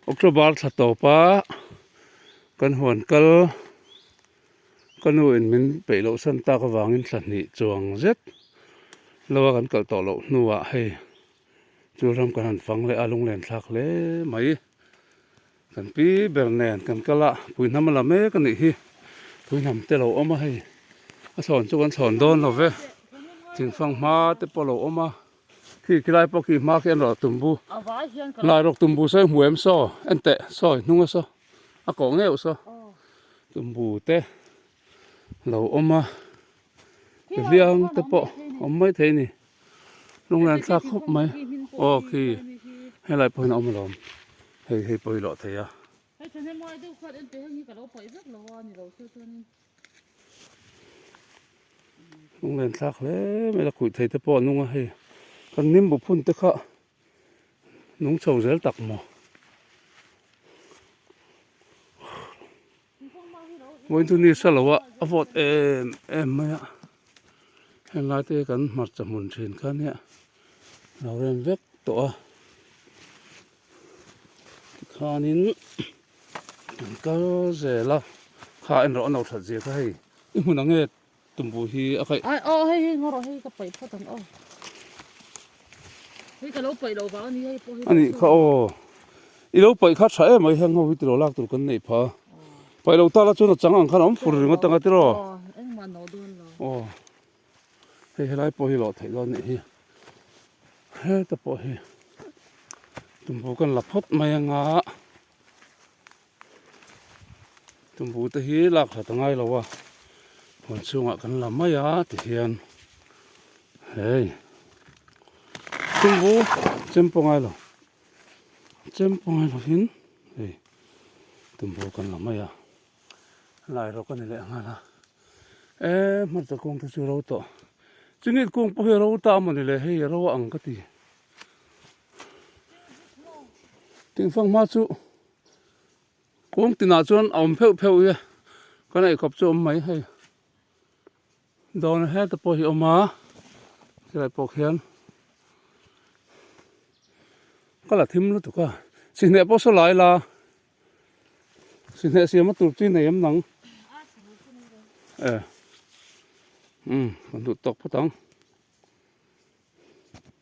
October thla tawpa kan huan kal ka nu in min peih loh san tak avangin thla hnih chuang zet lo a kan kalh tawh loh hnuah hei chu ram kan han fang leh a lunglen thlak hle mai. Kan pi ber nen kan kal a, puihnam a la mek a nih hi. Puihnam te lo awm a hei, a thlawn chu kan thlawn dawn lo ve. Thingfang hma te pawh a lo awm a, khi khilai pawh khi hma khi an rawh tum bu, lai rawk tum bu sawi hmu em saw, en teh sawi hnung a saw, a kawh ngeuh saw, tum bu te lo awm a, hliang te pawh awm mai thei a ni. Lunglen thlak khawp mai aw khi helai pawh hian a awm alawm hei hei pawh hi lawh thei a. Lunglen thlak hle mai la khuih thei te pawh a nung a hei kan nimbu phun te kha nung chho zel tak maw. Vawiin chu ni sa lo a a vawt em em mai a heng lai te kan hmarcha hmun thin kha nia lo rem vek tawh a tikhanin kan kal zel a kha en rawh a no that zia kha hei i hmun ang nge tumbu hi a kaih ai aw hei hei ngaw rawh hei ka paih phawt ang aw hei ka lo paih lo vang a ni hei pawh hi a nih kha aw i lo paih kha tha em mai heng ho hi tilo lak tur kan neih pha paih lo ta la chuan a chang ang khan a awm fur ringawt anga tiraw aw engmah no dawn lo aw hei helai pawh hi lawh theih dawn nih hi heta pawh hi tumbu kan la phawt mai anga. Tumbu te hi lak that a ngai lo a, huan chhungah kan la mai a ti hian hei tumbu chem pawh ngai lo chem pawh ngai lovin hei tumbu kan la mai a lai rawk a ni leh nghal a e hmarcha kung te chu ro tawh chingit kung pawh hi a ro ta a mawni le hei a ro a ang ka ti tingfang hma chu. Kawng tinah chuan a awm pheuh pheuh hi a, kan eikhawp chu a awm mai hei. Dawrna heta pawh hi a awm a, helai pawh khian ka la thim lutuk a, sihneh pawh saw lai la, sihneh siam a tur chi nei em nang? E, umm kan duh tawk phawt ang.